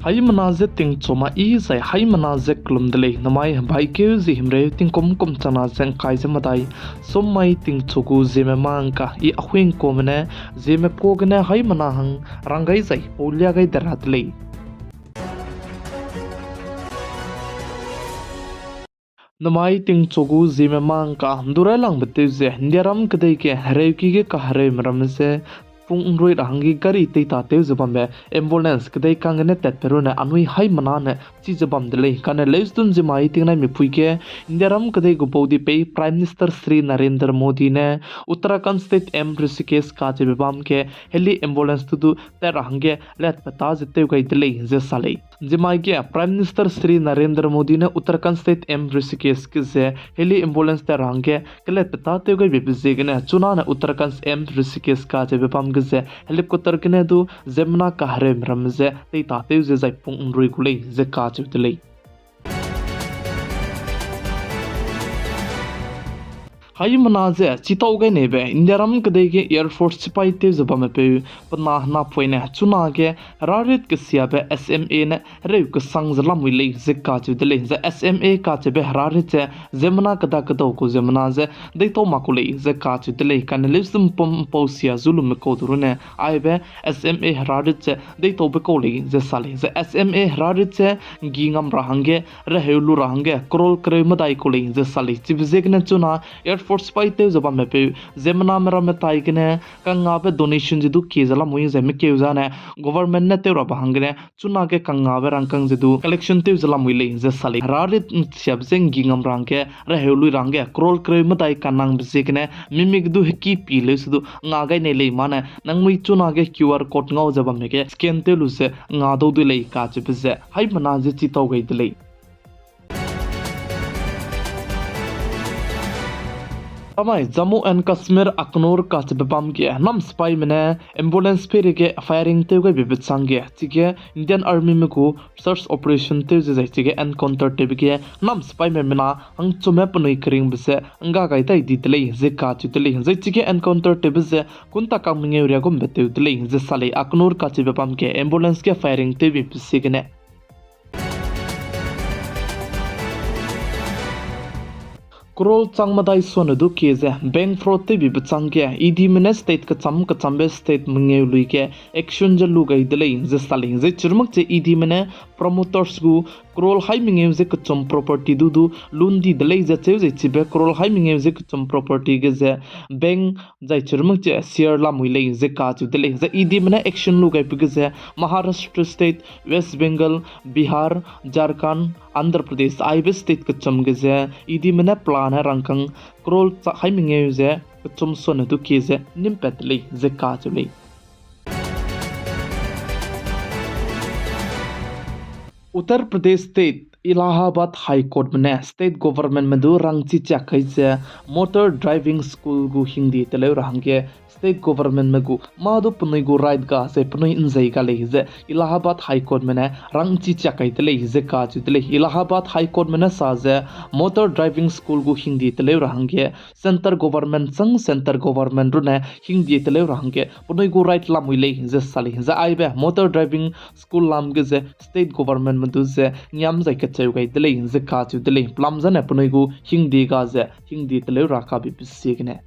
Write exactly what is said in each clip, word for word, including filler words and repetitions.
Haimena ze tingchu ma i zai haimena ze kelum de lei. Namai hebaikeu ze himreu tingkum kum changna ze ngkai ze medai, summai tingchu gu ziemme ma ngka i Ahuibe Kuame ne ziemme ka gene haimena hang rang gai zai paulia gai de ra de lei. Namai tingchu gu ziemme ma ngka ndu railangbe tew ze Indiaram kedei ge hereuki ge kahereume ramme ze pung nrui ra hangge gari teitatew ze bambe ambulance kedei kang gene tatbe runne anui haimena ne chi ze bam de lei. Kane leusdun ziemmai tingnaimipui ge Indiaram kedei gu baudipeu Prime Minister Shri Narendra Modi ne Uttarakhand State M Rishikesh kacheube bam ge heli ambulance tu du tat ra hangge letpeta ze tew gai de lei ze sa lei. Ziemmai ge Prime Minister Shri Narendra Modi ne Uttarakhand State M Rishikesh ge ze heli ambulance tat ra hangge keletpeta tew gaibe ziegene chunane Uttarakhand M Rishikesh kacheube bam ge ze helicopter gene du ziemmena kahereume ramme ze teitatew ze zai pung nrui gu lei ze kacheu de lei. Haimena ze chitau gai neibe Indiaram kedei ge Air Force sipaitew ze bamme peu pe na napoine chunage herarit kesiabe S M A ne hereu kesang ze lamui lei ze kacheu de lei. Zai S M A kacheube herarit ze ziemmena keda kedau gu ziemmena ze deitau mak ku lei ze kacheu de lei. Kane leusdun pum mpau sia zu lume kau du runne aibe S M A herarit ze deitaube kau lei ze sa lei. Zai S M A herarit ze nggi ngam ra hangge reheu lu ra hangge crore kereu medai kau lei ze sa lei. Chibe ziegene chuna Air Force sipaitew ze bamme peu ziemmename ramme tai gene kangngabe donation ze du kie ze lamui zai mekeu zane government ne tew rabe hanggene chunage kangngabe rangkâng ze du collection tew ze lamui lei ze sa lei. Herarit siabe ze nggi ngam ra hangge reheu lui ra hangge crore kereu medai kanangbe ziegene mimik du heki pi leu se du nga gai nei lei mane nangmui chunage Q R code ngau ze bamme ge scan tew lu ze nga dau dui lei kacheube ze haimena ze chitau gai de lei. Amai Jammu and Kashmir Akhnoor kacheube bam ge nam sipaime ne ambulance peireige firing tew gaibe bechâng ge chige Indian Armyme gu search operation tew ze zai chige encounter tewbe ge nam sipaime mina hangchume penui keringbe ze ngga gai dai di de lei ze kacheu de lei. Zai chige encounter tewbe ze kunta kang mengeu riagumbe tew de lei ze sa lei. Akhnoor kacheube bam ge ambulance ge firing tewbe pe ziegene crore chang medai sone du kie ze bank fraud tewbe bechâng ge EDme ne state kecham kechambe state mengeu lui ge action ze lu gai de lei ze sa lei. Zai chirmak che EDme ne promoters gu crore hai mengeu ze kechum property du du lun di de lei ze cheu zai chibe crore hai mengeu ze kechum property ge ze bank zai chirmak che share lamui lei ze kacheu de lei. Zai EDme ne action lu gaibe ge ze Maharashtra State, West Bengal, Bihar, Jharkhand, Andhra Pradesh aibe state kechum ge ze EDme ne plan ne rangkâng crore chak hai mengeu ze kechum sone du kie ze nimpat de lei ze kacheu lei. Uttar Pradesh State Allahabad High Courtme ne state governmentme du rangchi chiak kai ze motor driving school gu hingde teleu ra hangge state governmentme gu mâ du penui gu right ga zai penui nzei ga lei ze Allahabad High Courtme ne rangchi chiak kai de lei ze kacheu de lei. Allahabad High Courtme ne sa ze motor driving school gu hingde teleu ra hangge centre government chang centre government runne hingde teleu ra hangge penui gu right lamui lei ze sa lei. Zai aibe motor driving school lam ge ze state governmentme du ze ngiam zai kecheu gai de lei ze kacheu de lei. Pelam zane penui gu hingde ga ze hingde teleu ra kabe pe ziegene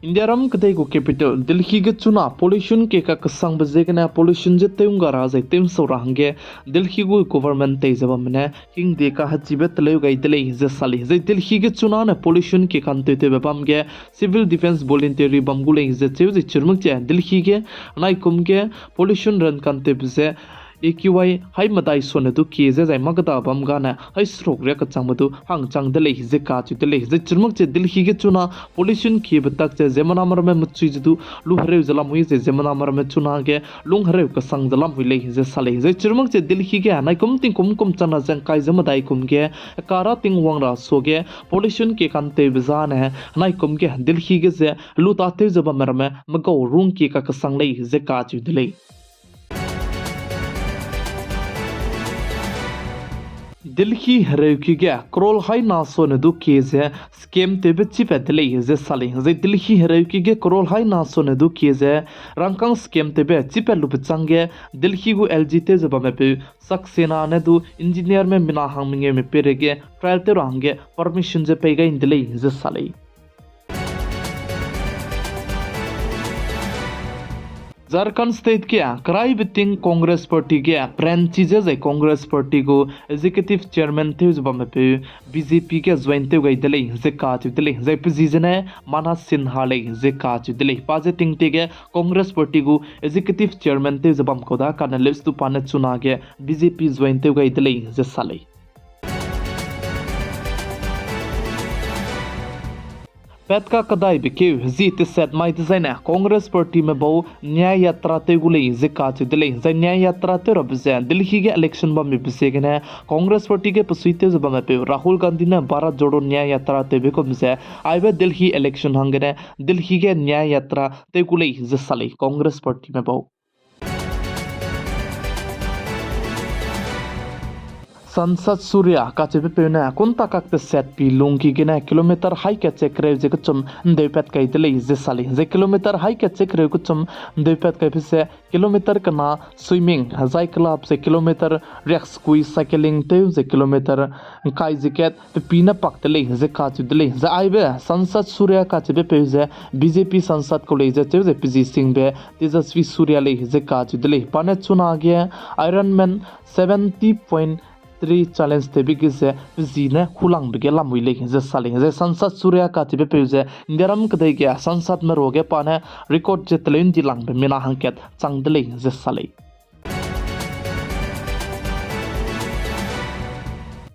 Indiaram kedei gu capital Delhi ge chuna pollution kie kakesangbe ziegene pollution ze tew ngga ra zai tew nsau ra hangge Delhi gu government tei ze bamme ne hingde kahechibe teleu gai de lei ze sa lei. Zai Delhi ge chuna ne pollution kie kantewtewbe bam ge civil defence voluntary bam gu lei ze cheu ze chirmuk che Delhi ge naikum ge pollution ran kantewbe ze A Q I hai medai sone du kie ze zai makda bam gane hai seruk riak kechangbe du hangchang de lei ze kacheu de lei. Zai chirmuk che Delhi ge chuna pollution kiebe tak ze ziemmename ramme mechui ze du lu hereu ze lamui ze ziemmename ramme chuna ge lung hereu kesang ze lamui lei ze sa lei. Zai chirmuk che Delhi ge naikum tingkum kum changna ze ngkai ze medai kum ge kara tingwang ra suage pollution kie kantewbe zane naikum ge Delhi ge ze lu tatew ze bamme ramme megau rung kie kakesang lei ze kacheu de lei. Delhi hereuki ge crore haina sone du kie ze scam tewbe chipat de lei ze sa lei. Zai Delhi hereuki ge crore haina sone du kie ze rangkâng scam tewbe chipat lube chângge Delhi gu L G tew ze bamme peu Saxena ne du engineerme mina hang mengeume peireige trial tew ra hangge permission ze pei gai de lei ze sa lei. Jharkhand State ge keraibe ting Congress Party ge branch chi ze zai Congress Party gu Executive Chairman tew ze bamme peu B J P ge join tew gai de lei ze kacheu de lei. Zai pe ji zene Manas Sinha lei ze kacheu de lei. Pa ze tingtie ge Congress Party gu Executive Chairman tew ze bam kau da kane leustu pa ne chunage B J P join tew gai de lei ze sa lei. Pat kakedaibe keu zi teset mai dezaine Congress Partyme bau Nyay Yatra tew gu lei ze kacheu de lei. Zai Nyay Yatra tew rabe ze Delhi ge election bambe ziegene Congress Party ge pesui tew ze bamme peu Rahul Gandhi ne Bharat Jodo Nyay Yatra tewbe kum ze aibe Delhi election hanggene Delhi ge Nyay Yatra tew gu lei ze sa lei Congress Partyme bau. Sansad Surya kacheubepeu ne kunta kak teset pi lungki gene kilometer hai kat che kereu ze kechum ndeupat kai de lei ze sa lei. Zai kilometer hai kat che kereu kechum ndeupat kaibe ze kilometer kena swimming, zai kelap ze kilometer riaksekui cycling tew ze kilometer ngkai ze kat pe pi ne pak de lei ze kacheu de lei. Zai aibe Sansad Surya kacheubepeu ze B J P sansad kau lei ze cheu ze pe ji singbe Tejasvi Surya lei ze kacheu de lei. Pa ne chunage Ironman seventy point three challenge tewbe ge ze pe ji ne hulangbe ge lamui lei ze sa lei. Zai Sansad Surya kacheubepeu ze Indiaram kedei ge sansadme ruage pa ne record ze teleu ndi langbe mina hangkat chang de lei ze sa lei.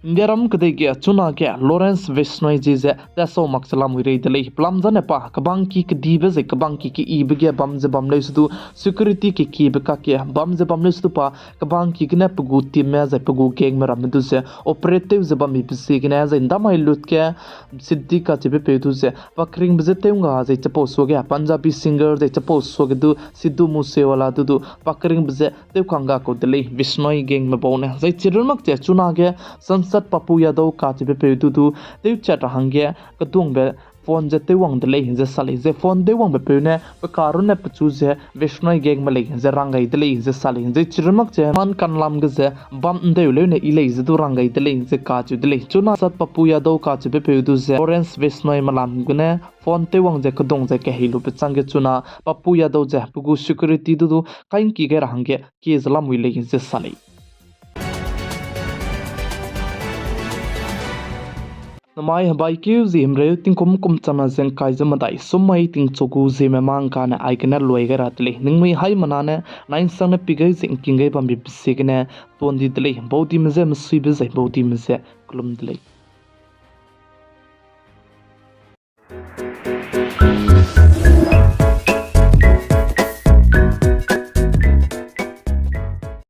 Indiaram kedei ge chunage Lawrence Bishnoi ji ze tasau mak ze lamui rei de lei. Pelam zane pa kebangki kedibe zai kebangki keyibe ge bam ze bam leu se du security kekiebe kakge bam ze bam leu se du pa kebangki gene pe gu teamme zai pe gu gangme ramme du ze operate tew ze bambe ziegene zai ndamai lut ge Siddique kacheubepeu du ze pakringbe je tew ngga zai chipau suage Punjabi singer zai chipau suage du Sidhu Moosewala du du pakringbe je tew kangga kau de lei Bishnoi gangme bau ne. Zai chirun mak che chunage Sansad Pappu Yadav kacheubepeu du du tewchat ra hangge kedungbe phone ze tewwang de lei ze sa lei. Zai phone tewwangbe peu ne pe karunne pechu ze Bishnoi gangme lei ze rang gai de lei ze sa lei. Zai chirun mak che man kanlam ge ze bam ndeu leune yi lei ze du rang gai de lei ze kacheu de lei. Chuna Sansad Pappu Yadav kacheubepeu du ze Lawrence Bishnoi melam gene phone tewwang ze kedung ze kehei lube changge chuna Pappu Yadav ze pe gu security du du kaingki gai ra hangge kie ze lamui lei ze sa lei. Namai hebaikeu zie himreu tingkum kum changna ze ngkai ze medai summai tingchu gu zieme mangkane aigene luai gai ra de lei. Ningmui haimena ne nainsang ne pi gai ze ngking gai bambe ziegene tuan di de lei. Baudime je mesuibe zai baudime je kelum de lei.